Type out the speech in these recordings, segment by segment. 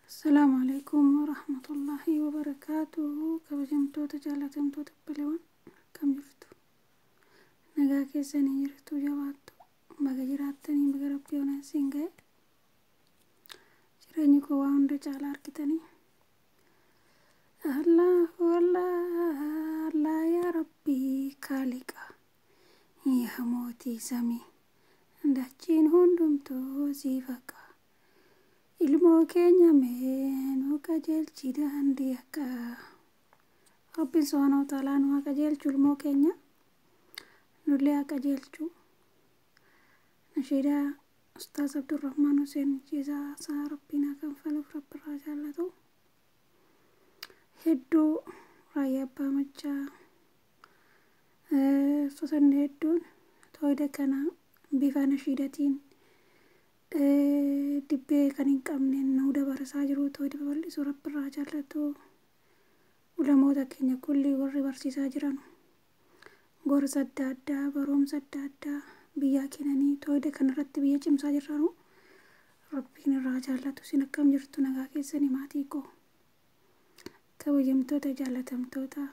Assalaamu alaikum warahmatullaahi wabarakaatuhu. Kabajamtoota jaalatamtoota obboleewwan, akkam jirtu? Nagaa keessanii jirtu? Jabaattu? Baga jiraattanii, baga Rabbii onaan siin ga'e. Jireenyi koo waa hunda caalaa argitanii. Allahu Allah Allah, yaa Rabbii kaaliqa, yaa mootii samii, dachiin hundumtuu siif haqa. Ilmoo keenya mee nu qajeelchi daandii akka. Rabbiin subhaanahu wa ta'aalaa nu haa qajeelchu, ilmoo keenya nullee haa qajeelchu. Nashiidaa Ustaaz Abdurrahmaan Hussein, jazaa isaa Rabbiin haa kanfaluuf, Rabbirraa jaallatu. Hedduu Raayyaa Abbaa Machaa, ustaazonni hedduun tooyida kana bifa nashiidatiin dibbee kan hin qabne nu dabarsaa jiru, tooyida babal'isuu, Rabbirraa jaallatu. Ulamoota keenya kulli warri barsiisaa jiran, gorsa adda addaa, barumsa adda addaa biyyaa kennanii tooyida kanarratti biyya cimsaa jiranu, Rabbiin irraa jaallatu. Isin akkam jirtu? Nagaa keessanii? Maatii koo, kabajamtoota jaalatamtoota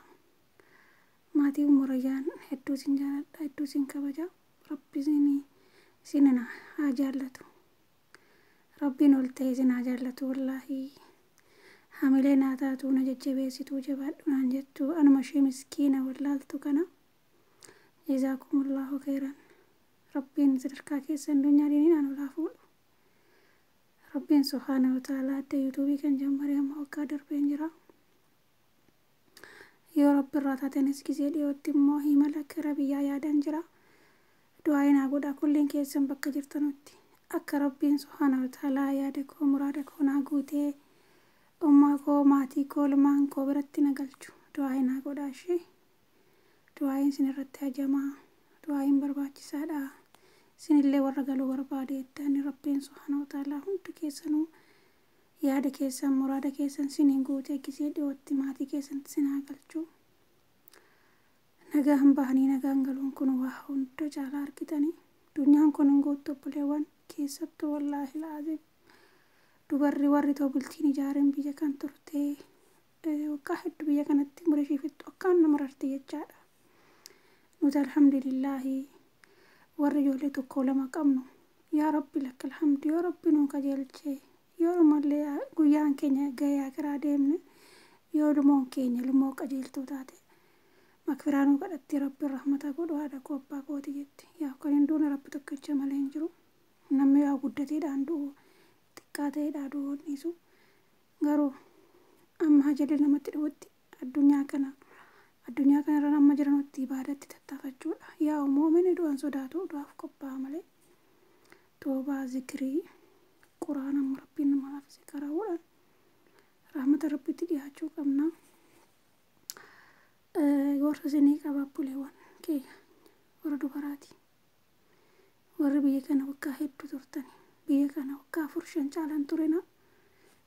maatii Umurayyaan, hedduu isin jaaladha, hedduu isin kabaja. Rabbi isin haa jaallatu, Rabbiin ol ta'e isin haa jaallatu. Wallaahi hamilee naa taatu, na jajjabeessituu, jabaadhu naan jettu, anuma ishee miskiina wallaaltu kana. Jazaakumullahu khairan. Rabbiin sadarkaa keessan addunyaa diiniin aan olaa fuudhu. Rabbiin subhaana wa ta'aalaa adda yuutuubii kan jammare amma waggaa darbeen jira. Yoo Rabbi irraa taatenis gisee dhiyootti immoo himala gara biyyaa yaadan jira. Du'aa naa godha kulliin keessan bakka jirtanutti, akka Rabbiin subhaana wa ta'aalaa yaada koo, muraada koo naa guutee, ummaa koo, maatii koo, ilmaan koo biratti na galchu. Du'aa naa godha ishee. Du'aayin isin irratti hajamaa. Du'aayin barbaachisaadha. Isinillee warra galuu barbaade jettan, Rabbiin subhaana wa ta'aalaa hundi keessanuu yaada keessan, muraada keessan siniin guutee gisee dhiyootti maatii keessan sin haa galchu. Nagaan bahanii nagaan galuun kun waa hunda caalaa argitanii. Addunyaan kun hin guuttu obboleewwan, keessattuu wallaahi laazim dubarri warri too bultiin ijaareen biyya kan turtee waggaa hedduu biyya kanatti umurii ishee fixxu akkaan nama rarti jechaadha. Nuti alhamdulillaahi warri ijoollee tokko lama qabnu, yaa Rabbi lakka alhamdu, yoo Rabbi nuu qajeelchee, yoo dhumallee guyyaan keenya gahee akiraa deemne, yoo ilmoon keenya ilmoo qajeeltuu taate, makfiraa nuu kadhatti, Rabbi rahmata godhu haadha koo abbaa kooti jetti. Yaa kan hin duune Rabbi tokkicha malee hin jiru. Namni yaa guddateedhaan du'u, xiqqaa ta'eedhaa du'uu hin dhiisu. Garuu amma ajalli namatti dhufutti addunyaa kanarra amma jiranutti ibaadatti tattaafachuudha. Yaa muumini du'an sodaatu, du'aaf qophaa'a malee, toobaa, zikrii, Quraana amma Rabbiin nama laafise qara'uudhaan rahmata Rabbitti dhiyaachuu qabna. Gorsa isinii qaba obboleewwan keenya warra dubaraati. Warri biyya kana waggaa hedduu turtani. Biyya kana waggaa 4 5 caalan turina.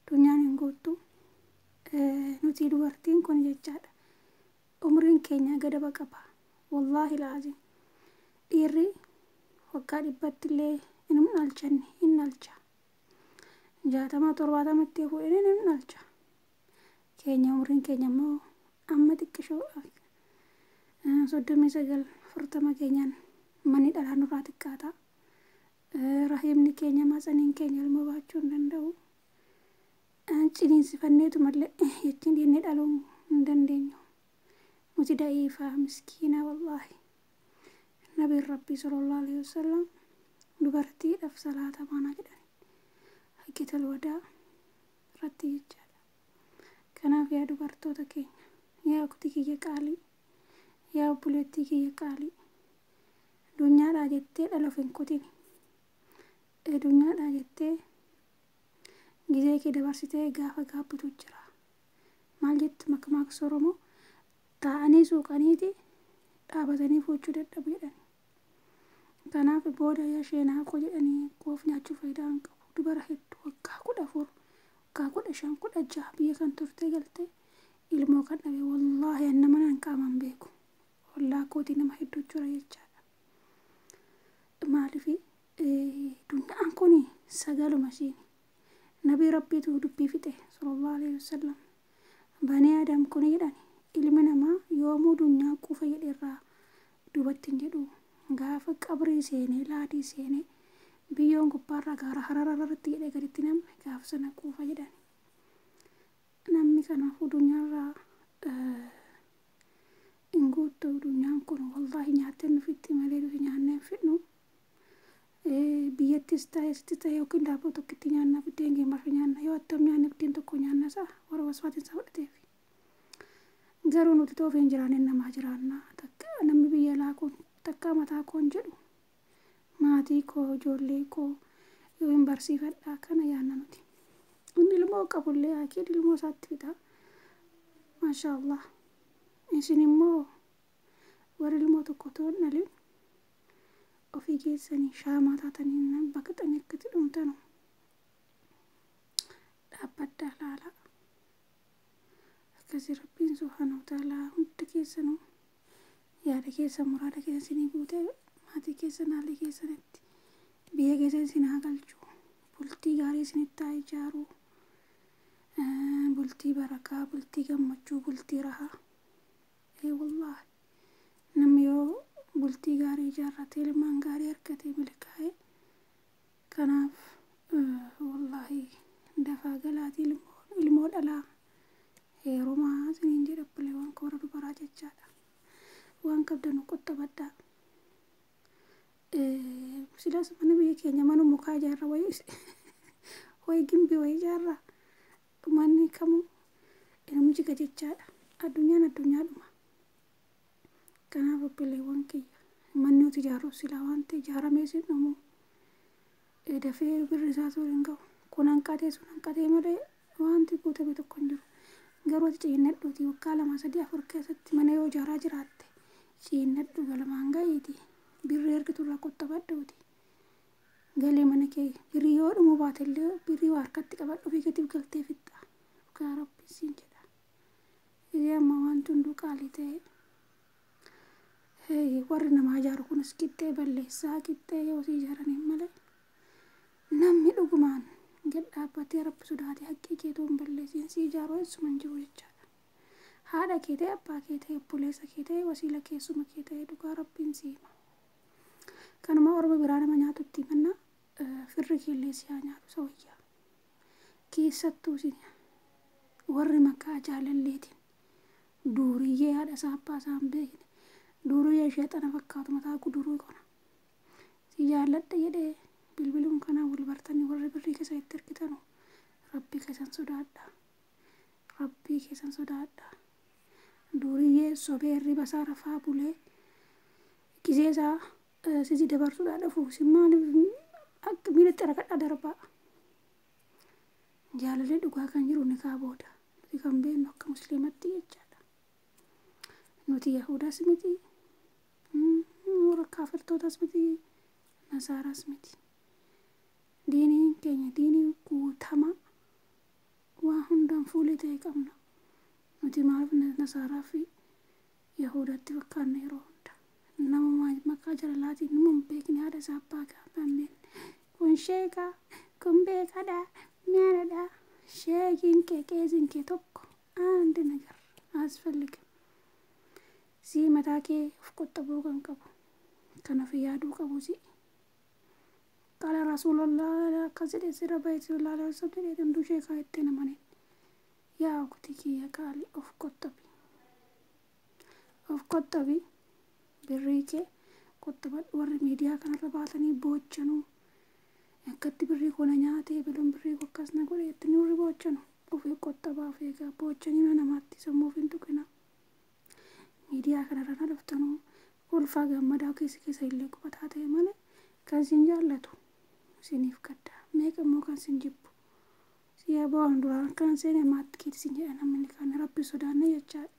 Addunyaan hin guuttu. Nuti dubartiin kun jechaadha. Umriin keenya gadaba qaba. Wallaahi laazim. Dhiirri waggaa 100tti illee hin dhalchanne hin dhalcha. 60 70tti fuudhanii hin dhalcha. Keenya umriin keenya immoo amma xiqqishoo 39 40 keenyaan manni dhalaa nurraa xiqqaata. Rahimni keenya, matsaniin keenya ilmoo baachuu hin danda'u. Ciniinsifanneetu malee jechuun jennee dhaluu hin dandeenyu. Nuti da'iifaa miskiina wallaahi. Nabiin Rabbii sallallahu alaihi wasallam dubartiidhaaf salaata baanaa jedhani. Hajjatal wadaa irratti jechaadha. Kanaaf yaa dubartoota keenya, yaa ukti kiyya qaalii, yaa obboleettii kiyya qaalii, addunyaadhaa jettee dhala of hin kutini. Addunyaadhaa jettee gizee kee dabarsitee gaafa gaabbitu jira. Maal jettu makmaaksa Oromoo? Taa'anii suuqaniiti dhaabatanii fuuchuu dadhabu jedhani. Kanaaf booda yaa sheenaa koo jedhanii koof nyaachuu faayidaa hin qabu. Dubara hedduu waggaa 14, waggaa 15, 16 biyya kan turtee galtee ilmoo kan dhabe, wallaahi an nama nan qaamaan beeku. Ollaa kootii nama hedduu jira jechaadha. Maaliif? Addunyaan kun sagaluma ishiin. Nabii Rabbiitu dubbii fixe sallallahu alaihi wasallam. Banii Adam kun jedhan ilmi namaa yoomuu dunyaa quufa jedhe irraa duubatti hin jedhu. Gaafa qabrii seenee laadii seenee biyyoon gubbaarraa gaara harara irratti jedhee gaditti namni gaafa sana quufa jedhan. Namni kanaafuu dunyaarraa hin guuttu. Dunyaan kun wallaahi nyaattee nu fixxi malee nuti nyaannee hin fixnu. Biyyattis ta'e sittis ta'e yookiin daabboo tokkitti nyaanna, biddeen keenya nyaanna, yoo attam nyaanne biddeen tokko nyaanna isaa warra waswaatiin isaa fudhateef. Garuu nuti toofeen jiraannee namaa jiraanna. Takka namni biyya alaa kun takka mataa koon jedhu maatii koo ijoollee koo yoo hin barsiifadhaa kana yaanna nuti. Inni ilmoo qabullee akiin ilmoo isaatti fixa. Maasha Allah. Isin immoo warri ilmoo tokko otoo hin dhalin ofii keessanii shaamaa taatanii baqxanii akkatti dhumtanu dhaabbaddaa laalaa. Akkasii Rabbiin subhaanahu wa ta'aalaa hundi keessanuu yaada keessan muraada keessan isinii guutee maatii keessan haalli keessanitti biyya keessan isin haa galchu. Bultii gaarii isinitti haa ijaaru. Bultii barakaa, bultii gammachuu, bultii rahaa. Ee wallaahi namni yoo bultii gaarii ijaarratee ilmaan gaarii argatee milkaa'e, kanaaf wallaahi dafaa galaatii ilmoo dhalaa heerumaa isiniin jedha obboleewwan koo warra dubaraa jechaadha. Waan qabdan qoxxabadhaa. Silas mana biyya keenya mana mukaa ijaarra wayii gimbii wayii ijaarra, manni kamuu inum jiga jechaadha. Addunyaan addunyaadhuma. Kanaaf obboleewwan kiyya manni nuti ijaarru silaa waan ta'e ijaaramee sin dhumu dafee birri isaa osoo hin ga'u. Kun hanqatee sun hanqatee malee wanti guutame tokko hin jiru. Garuu ati ciinnadhuuti waggaa 2 3 4 keessatti mana yoo ijaaraa jiraatte ciinnadhu galmaan ga'iiti. Birrii argitu irraa qoxxabadhuuti. Galee mana kee birrii yoo dhumuu baate illee birrii waa harkatti qabadhu ofii keetiif galtee fixxa. Dhugaa Rabbi siin jedha. Yeroo ammaa wanti hunduu qaalii ta'e. Warri namaa ijaaru kunis qixxee balleessaa qixxee yoo si ijaaraniin malee namni dhugumaan gad dhaabbatee Rabbi sodaatee haqqii keetuu hin balleessiin si ijaaru eessuma hin jiru jechaadha. Haadha kee ta'e, abbaa kee ta'e, obboleessa kee ta'e, wasiila keessuma kee ta'e, dhugaa Rabbiin si hima. Kanuma orma biraa nama nyaatutti manna firri keellee si haa nyaatu isa wayyaa. Keessattuu isin warri maqaa jaalalleetiin duuriyyee haadha isaa abbaa isaa hin beekne, duuriyyee sheexana fakkaatu mataa guduruu kana. Si jaalladha jedhee bilbiluun kanaan wal bartanii warri birrii keessa itti ergitanu Rabbii keessan sodaadha. Rabbii keessan sodaadha. Duuriyyee sobee hirriba isaa rafaa bulee gisee isaa sisi dabarsuudhaa dhufu si maaliif akka miilatti rakadhaa darbaa. Jaalalli dhugaa kan jiru nikaa booda. Nuti kan beeknu akka musliimatti jechaadha. Nuti Yahudaas miti, warra kaafirtootas miti, nasaaraas miti. Diiniin keenya diinii guutamaa waa hundaan fuulii ta'e qabna. Nuti maaliif nasaaraa fi Yahudaatti fakkaanna yeroo hunda? Nama maqaa jaalalaatiin nama hin beekne, haadha isaa abbaa gaafa hin beekne. Kun sheekaa, kun beekadha, maalidha? Sheekiin kee qeesiin kee tokko አንድ ነገር አያስፈልግም። Si mataa kee of qoxxabuu kan qabu kan of yaaduu qabu si. Qaala Rasuulallah akkas jedhee sirra bahee sallallahu alaihi wasallam jedhee hunduu sheekaa itti namaniin. Yaa ukti kiyya qaali of qoxxabi. Of qoxxabi birrii kee qoxxabadhu. Warri miidiyaa kanarra baatanii boochanuu akkatti birrii koo na nyaatee biluun birrii koo akkas na godhe jettanii warri boochanu ofii qoxxabaa of eegaa. Boochanii mana namaatti sammuu of hin tuqina. Miidiyaa kanarra na dhuftanuu ulfaa gammadaa keessa keessa illee qubataa ta'e malee kan isin jaallatu isiniif gadda, meeqa immoo kan isin jibbu si'a bo'aan duraan kan seene maatti keetti isin jedha namni kan Rabbi sodaanne jechaadha.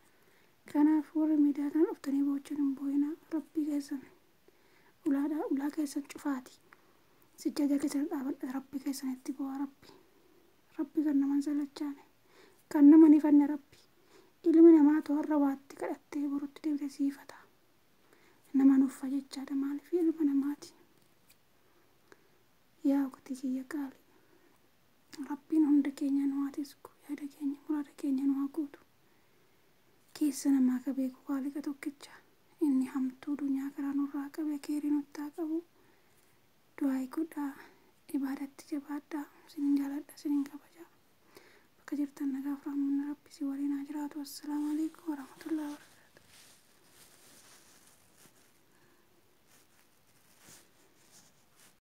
Kanaaf warri miidiyaa kana dhuftanii boochan hin boo'inaa. Rabbii keessan ulaadhaa ulaa keessan cufaati. Sijjaaja keessan dhaabadha, Rabbi keessanitti bu'aa. Rabbi kan naman salachaane kan nama ni fanne. Rabbi ilmi namaa to'arra waatti kadhattee borutti deebitee siifata. Nama nuffa jechaadha, maaliif ilma namaati. Yaa ukti kiyya qaali. Rabbiin hunda keenya nu haa tisku, yaada keenya muraada keenya nu haa guutu. Keessa namaa ka beeku Khaaliqa tokkicha. Inni hamtuu dunyaa karaa nurraa qabe keerii nutti haa qabu. Du'aa'ii godhaa, ibaadatti jabaadhaa, isinin jaaladha, isinin kabaja. Bakka jirtan nagaaf rahmanni Rabbi isin waliin haa jiraatu. Assalaamu alaikum warahmatullahi.